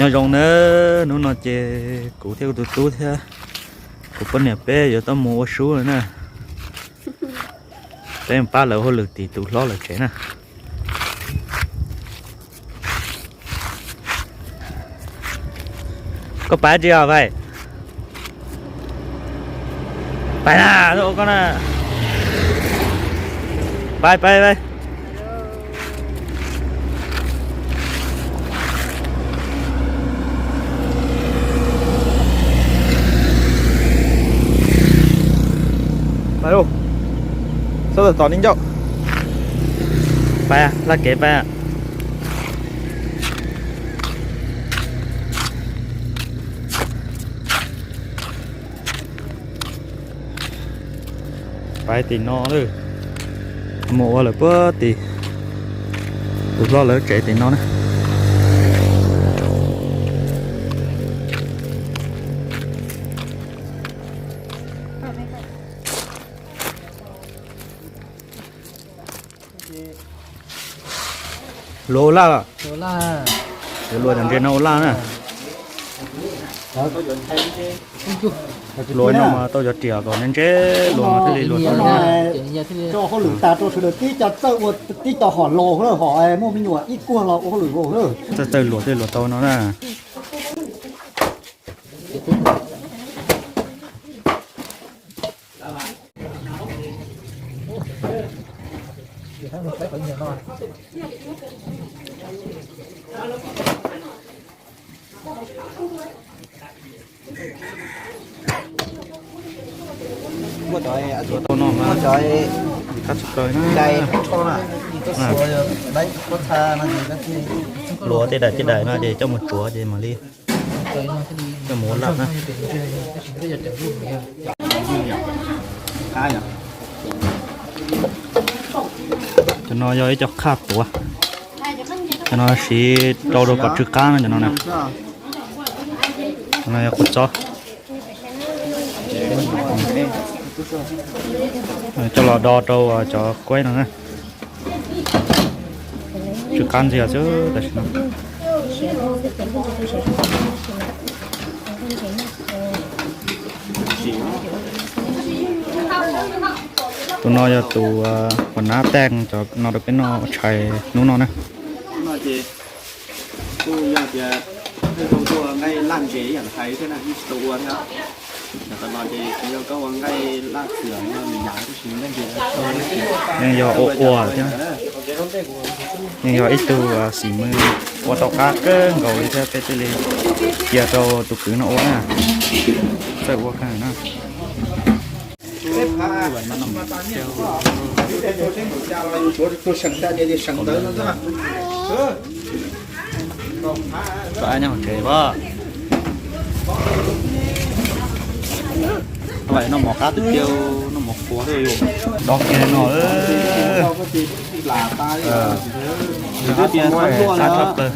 Nyob zoo na, hnub no ces kuv thiab kuv tus tub thiab kuv poj niam peb yuav tau mus ua sub lawm na. Peb pab lawv hauj lwm tim tus hlob lawv tsev na. Koj pais tsi os Vais? Pais na, koj na. Pais, pais, pais. Pais lauj. Sab tom tom ni ncauj. Pais, laj kev pais. Pais tim no lawm, mus ua lawm puag tim tus hlob lawv tsev tim no na. Luag ua laj los? Luag cov ntses no ua laj na. Luag no mas tau cov riam kom ntse ntse, luag mas thiaj li luag tau. Tso hauj lwm tas rau sawv daws tib co txawj ua, tib co hom los hom muaj me nyuam ib kuag los ua hauj lwm. Txawj txawj luag thiaj luag tau no na. Tau no mas qab tshaj plaws na. Luag tej daim tej daim no ces coj mus tsuav ces mam li coj mus ua laj na. Cov no yog ib co qhaj tuav, cov no siv rau rau kom tsw qab no cov no na. Cov no yog kua txob. Coj los do rau cov kuaib no na. Tsw qab ntxiag xwb tam sim no. Tus no yog tus uas nab tag cov no rau peb noj ua tshais hnub no na. Kuj yog tias peb tuaj ua nqaij laj ntses ib yam hais thiab na, yeej tsis tau ua thiab. Tam no ces yog koj ua nqaij laj xwm no nws yam tab sis nqaij ntses yeej yog ua ua thiab. Yeej yog ib tug xim mws ua tau qab kawg nkaus li thiab peb thiaj li cia rau tus kwv no ua na. Txawj ua kawg na. Tso ab nyob hauv tsev pab. Lawm noj mov qab tiag tiag, noj mov qhuav xwb yus. Do kiag no. Qab tshaj plaws.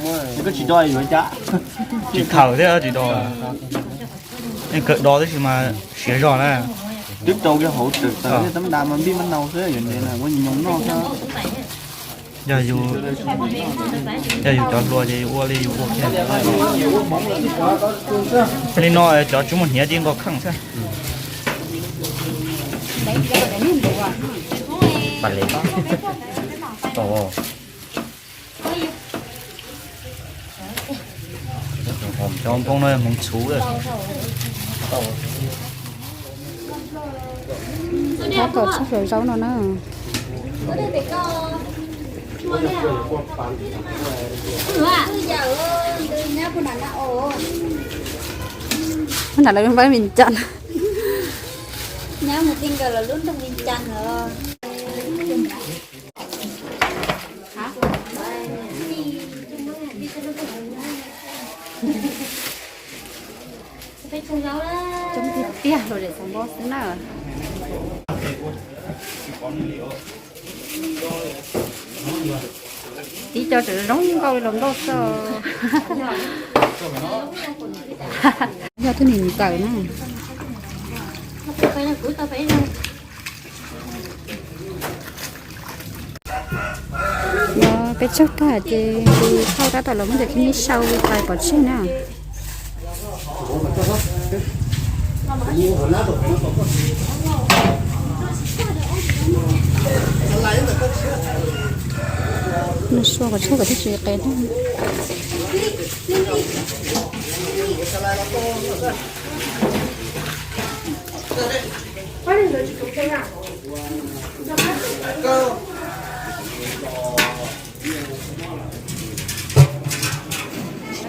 Tsis khawm thiab tsis do. Yeej kawm do tab sis mas siav zog na. Twb rau kiag hauv tawm tawm tab ntas mas npij mab nau xwb, yuav ntev na ua nyoos noj xwb. Yog yus, yog yus cov hluas ces yus ua li yus ua thiab. Li no cov tsis muaj hniav ces nkaus kheej xwb. Cov hmoov no hmoov txhuv lawm. Tab tom txhub hlawv zaub no na. Nram lawv npab Vias Cas, nyab mus ti nkawm lawv lub nroog Vias Cas os. Coob tiag tiag los daim xav npoj xwb na. Tib co tseem zoo nkauj li los nkauj xwb. Yog tug nim tawm na. Yog Peb tsaug tag ces thauj tab tom los muab cov khib nyiab sau li pais pov tseg na. Nws sua kom tshuaj kom thiaj tsis qe na.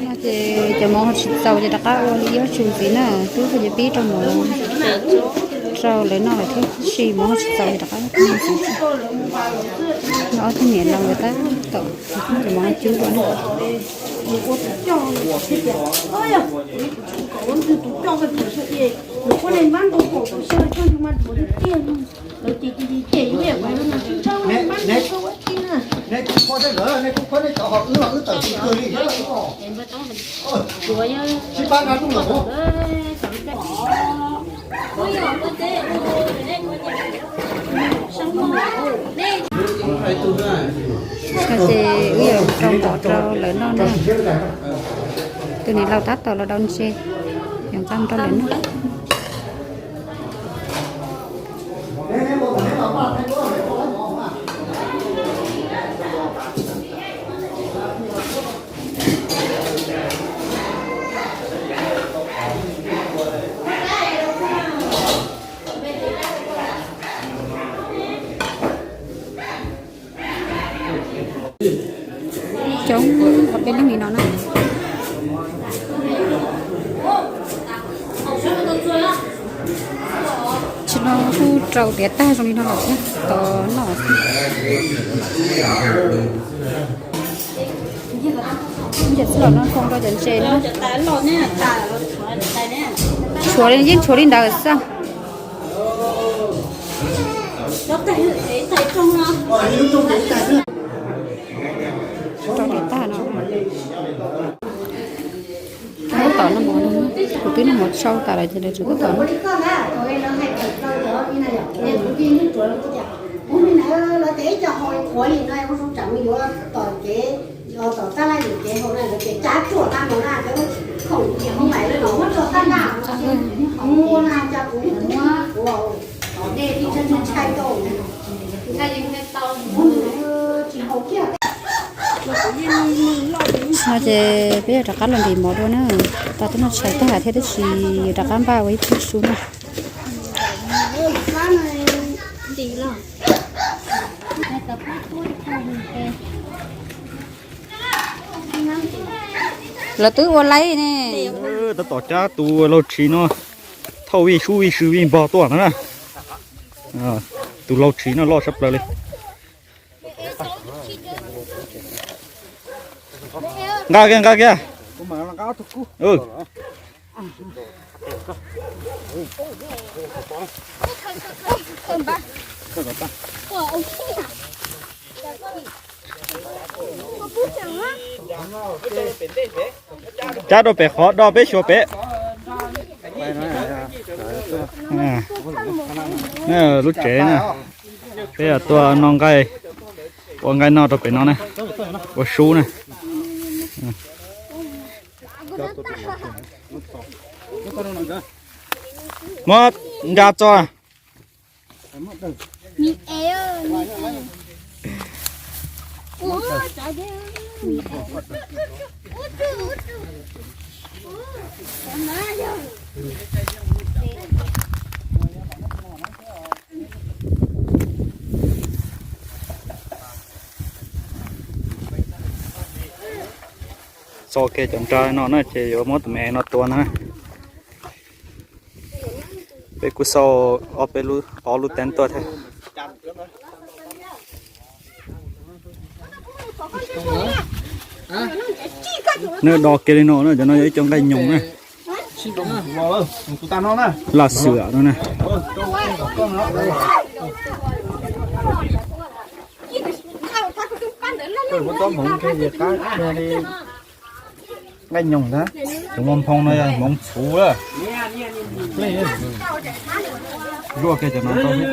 No ces cov mov ho tsis txaus ces rov qab ua li ib ob tsu ntxiv na, twb tau ces pib rau mov rau lawv noj lawm thiab, tab sis mov ho tsis txaus ces rov qab ua ntxiv. No ob tug niam laus nkawd tab tom cov mov no cub dua na. No ces wb yuav rau nqos rau lawv noj na. Tus niam laus tab tom los dau ntses, yuav nqa rau lawv noj. Coob qhov peb leeg li no na. Tsis no kuj rau tiav tag zoo li no lawm thiab, tos noj xwb. Nce txij los no foo rau cov ntses no. Tshuav li, yeej tshuav li ntawd xwb. Rau tiav tag no. Lub tom noj mov no, kuv twb noj mov tsau tas lawm ces lawv tseem tab tom noj. No ces peb yuav rov qab los ntim mov dua na. Tau twb noj tshais tag thiab tab sis rov qab npaj ua ib pluag su na. Lawv twb ua laib ne. Tab tom cab tus laug tshis no thauj vij sub vij sw vij npog tuaj no na. Tus laug tshis no loj sab plaws li. Nqa kiag, nqa kiag. Cab rau pem qhov do peb xyuas pem. Lub tsev na, peb tuaj noj nqaij, ua nqaij noj rau pem no na, ua sub na. Muab nca txo. Txo kiag cov nra no na ces yuav muab tus me no tua no na. Peb kuj xauj ob peb lub, ob lub teeb tuaj thiab. Nws do kiag li no na, cov no yog ib co nqaij nyoos na. Laj xwm no na. Nqaij nyoos na, tus muaj nphoo no yog hmoov txhuv lawm. Zuaj kiag cov no tau xwb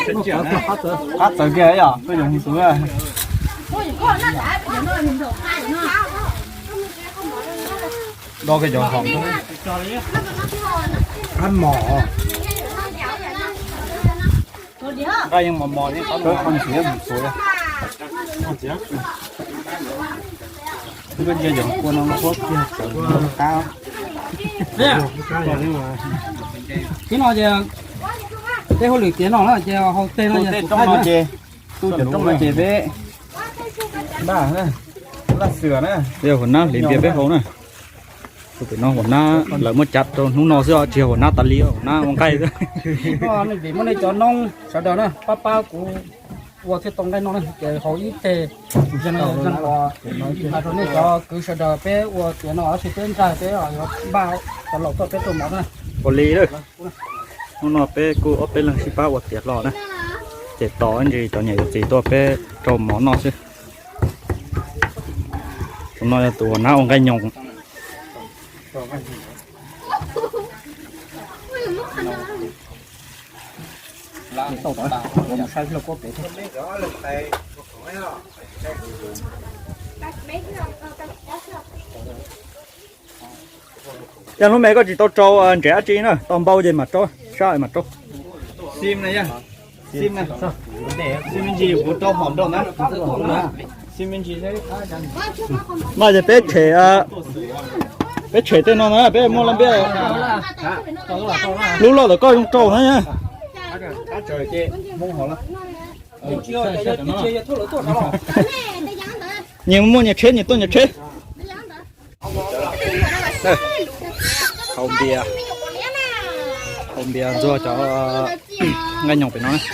ces qab txawv kiag yom, tuaj yog mus xwb. Do kiag cov hom, qab mos. Nqaij yeej mos mos li qab mos. Koj ntsia mus xwb. Koj ntsia cov kua no, kua kiag txawv qab. Tib no ces peb hauj lwm tiav no na ces hau tej no ces tu cov rooj no ces peb npaj na, laj xwm na. Yog huas nab hliv npias peb haus na. Tus pem no huas nab lawv muab cav rau hnub no xwb, tsis yog huas nab tas li, huas nab ua nqaij xwb. Nej vim muaj nej cov noob sawv daws na pab pab kuv ua thiaj tau nqaij noj na, ces haus ib teg. Hais rau nej cov kwv sawv daws peb ua tiav no tab sis peb ntshai peb yuav npaj cov laus tuaj peb rau mov na. Ua li lawm. Hnub no peb kuj ob peb leeg sib pab ua tiav hlo na, ces tos ntsis cov niam cov txiv tuaj peb rau mov noj xwb. Tus no yog tus huas nab ua nqaij nyoos. Yog lub me koj tsis tau rau ntsev dab tsi na, tau npau ces mam rau, sab mam rau. Xim na yog, xim na, xim me ntsis kuv rau hom nrau na. No ces peb tshem, peb tshem tej no na, peb muaj laj npiab. Lub loj ntawm koj zoo rau na. Nyias muaj nyias tsheb, nyias tuaj nyias tsheb. Haus npias, haus npias ntxuag cov nqaij nyoos pem no. Nqaij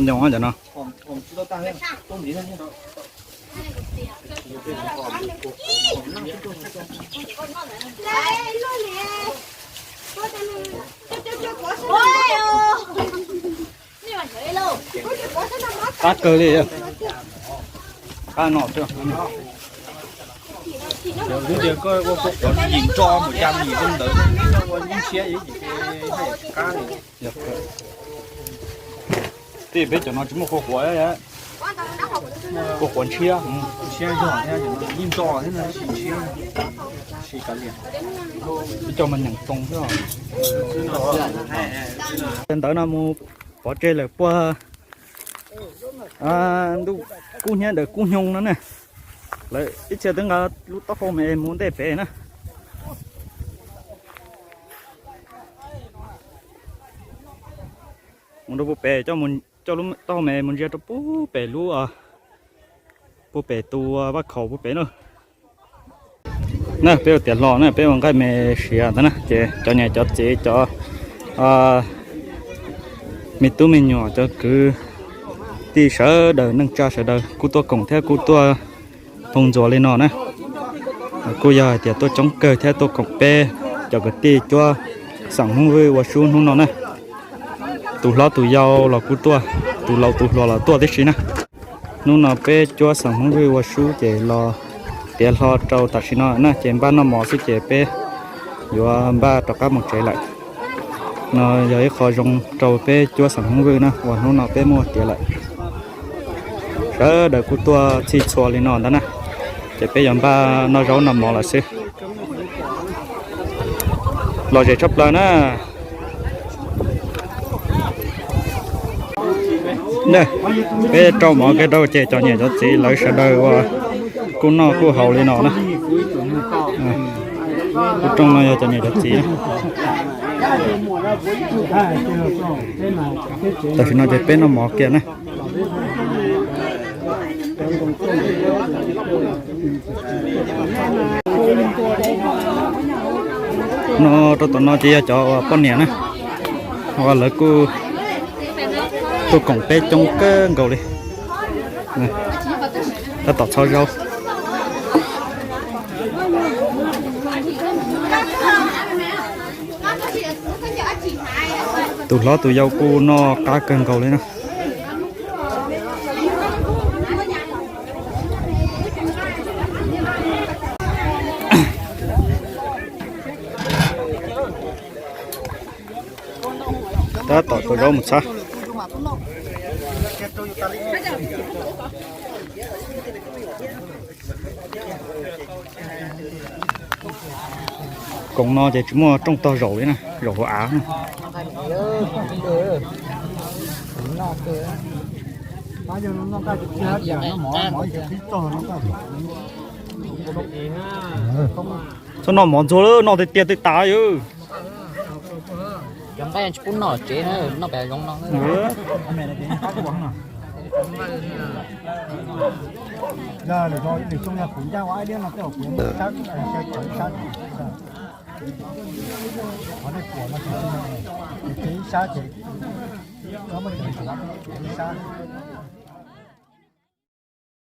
nyoos cov no. Qab kawg li, qab no xwb. Yog tias koj ua kua quav yim nro mus cas yim zoo ntawd, ua ib siab qab li. Tej peb cov no tsis muaj kua quav, kua quav ntshiab, ntshiab zog thiab, yeej nro thiab, ntshiab, ntshiab kav liam. Peb cov mas nyeem txoos xwb. Ntawd no mus pov tseg lawm puag ntuj kub hnyiab ntawm kub hnyo no ne. Lawv ib txhia twb nqa lub taub hau me mus ntej pem na. Mus rau puag pem, coj lub taub hau me mus ntsia rau puag pem lub, puag pem tus vaj khaum puag pem na. Na peb ua tiav hlo na, peb ua nqaij me siav ntawd na, ces cov niam cov txiv, cov me tub me nyuam, cov kwv tij sawv daws, neej tsa sawv daws kuj tuaj koom thiab kuj tuaj phooj ntxuas li no na. Kuj yog hais tias tuaj coob kawg thiab tuaj koom peb cov kwv tij cuab xeem Hmoob Vwj ua sub hnub no na. Tus hlob tus yau los kuj tuaj, tus laus tus hluas los tuaj tib si na. Hnub no peb cuab xeem Hmoob Vwj ua sub ces los tiav hlo rau tam sim no na, ces npaj noj mov xwb ces peb yuav npaj rov qab mus tsev lawm. No yog ib qho zoo rau peb cuab xeem Hmoob Vwj na, uas hnub no peb muaj tiav lawm. Sawv daws kuj tuaj txhij txhua li no ntag na, ces peb yuav npaj noj zaub noj mov lawm xwb. Lom zem tshaj plaws na. Peb rau mov kiag rau ces cov niam cov txiv lawv sawv daws uas kuj noj kuj haus li no na. Kuv rooj no yog cov niam cov txiv. Tam sim no ces peb noj mov kiag na. No rau tom no ces yog cov poj niam na, uas lawv kuj tuaj koom peb coob kawg nkaus li. Tab tom txhawb zaub. Tus hlob tus yau kuj noj qab kawg nkaus li na. Tab tom tau zaub mus txhab. Koom no ces tsis muaj rooj tog zaum li na, zaum hauv av na. Txhob noj mov ntxuag lawm, noj tiag tiag tej tas yom. Cov nqaij tsis pub noj tsev na, noj pem zoov no. Yog lwm zaus lwm xyoo yog kuv ncaj ua ib diab no tej zaum kuv sab, sab, sab, sab, ib sab ces, ib sab.